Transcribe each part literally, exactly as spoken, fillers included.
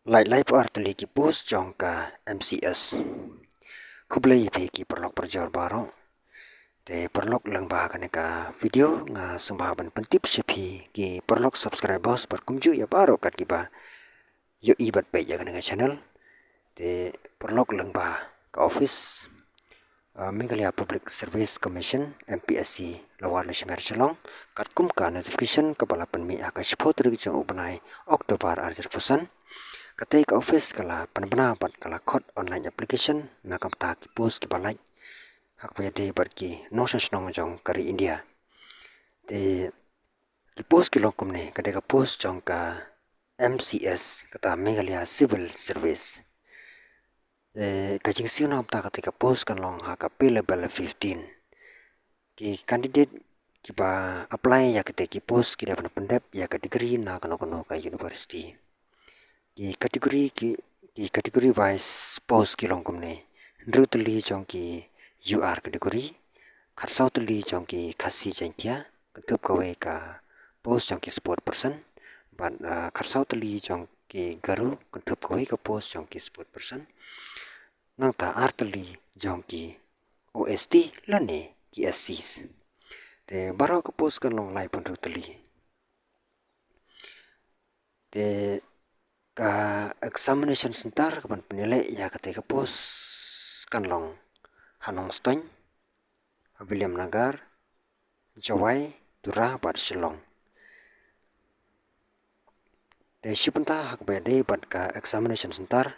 Laiphew ar tylli ki post jong ka M C S. Khublei ïa phi ki paralok parajor baroh. Te paralok, lyngba kane ka video nga sngewbha ban pyntip sha phi ki paralok subscribers bad kumjuh ïa baroh kat kiba ïohi bad peit ïa kane ka channel. Te paralok, lyngba ka office, ah, Meghalaya Public Service Commission, M P S C, Lower Laishmer, Shillong, katkum ka notification kaba la pynmih ha ka shiphew tarik jong u bnai October arhajar arphew san. Kata ka office ka la pynbna bad ka la khot online application na ka bynta ki post kiba lait ha kaba ïadei bad ki nongshong shnong jong ka ri India. Te ki post ki long kumne, ka dei ka post jong ka M C S, kata Meghalaya Civil Service. Eh, ka jingsiew na ka bynta kata ka post kan long ha ka pay level fifteen. Ki candidate kiba apply ïa kata ki post ki dei ban pyndep ïa ka degree na kano kano ka university. Ki category ki, ki category wise post ki long kumne: hynriew tylli jong ki U R category, khatsaw tylli jong ki Khasi Jaiñtia, kynthup kawei ka post jong ki spokesperson, bad, ah, khatsaw tylli jong ki Garo, kynthup kawei ka post jong ki spokesperson. Nangta ar tylli jong ki O S T lane ki S Cs. Te baroh ka post kan long laiphew hynriew tylli. Te ka examination center kaban pynïaleh ïa kata ka post kan long ha Nongstoiñ, ha Williamnagar, Jowai, Tura bad Shillong. Te shi bynta ha kaba ïadei bad ka examination center,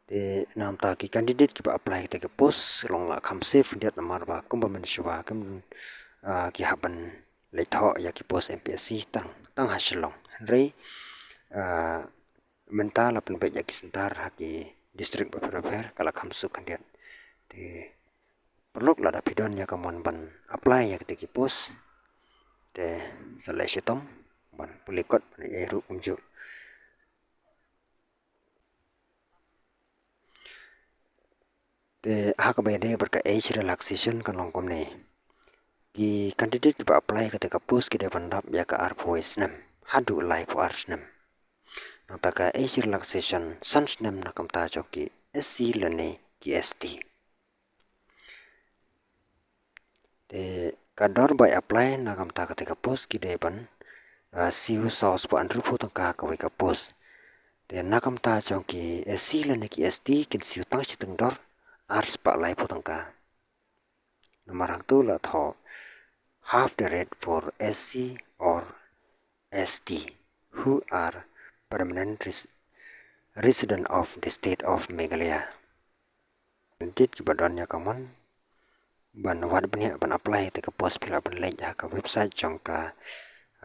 te na ka bynta ki candidate kiba apply kata ka post, long la kham safe khyndiat namar ba kumba mynshuwa kim, ah, ki hap ban leit thoh ïa ki post M P S C tang, tang ha Shillong. Hynrei, ah, mynta la pynbeit ïa ki center ha ki district bapher bapher, ka la kham suk khyndiat. Te paralok, lada phi don ïa ka mon ban apply ïa kata ki post, te sa leh shitom ban pule kot ban ïa ruh kumjuh. Te ha kaba ïadei bad ka age relaxation kan long kumne: ki candidate kiba apply kata ka post ki dei ban rap ïa ka arphew wei snem haduh laiphew ar snem. Nangta ka age relaxation san snem na ka bynta jong ki S C lane ki S T. Te ka dor ba apply na ka bynta kata ka post ki dei ban, ah, siew saw spah hynriewphew tyngka kawei ka post. Te na ka bynta jong ki S C lane ki S T kin siew tang shiteng dor, ar spah laiphew tyngka. Namar hangto la thoh half the rate for S C or S T who are permanent res-, resident of the state of Meghalaya. Candidate kiba don ïa ka mon ban wad bniah ban apply ïa kata ka post, phi lah ban leit ha ka website jong ka,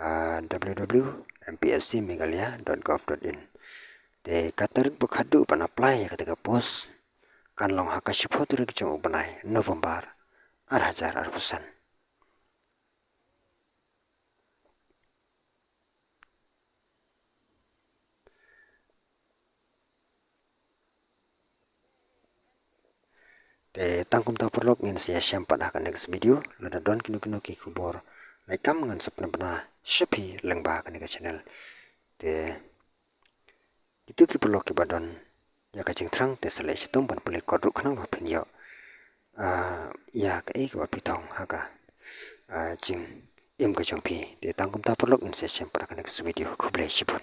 ah, W W W dot M P S C Meghalaya dot gov dot in. Te ka tarik ba khatduh ban apply ïa kata ka post kan long ha ka shiphew tarik jong u bnai November arhajar arphew san. Te tang kumta paralok, ngin sa ïashem pat ha ka next video. Lada don kino kino ki khubor, lait kam ngan sa pynbna sha phi lyngba kane ka channel. Te kito ki paralok kiba don ïa ka jingthrang te sa leh shitom ban pule kot ruh khnang ba phin ïoh, ah, ïa kaei kaba phi thong ha ka, ah, jingim ka jong phi. Te tang kumta paralok, ngin sa ïashem pat ha ka next video. Khublei shibun.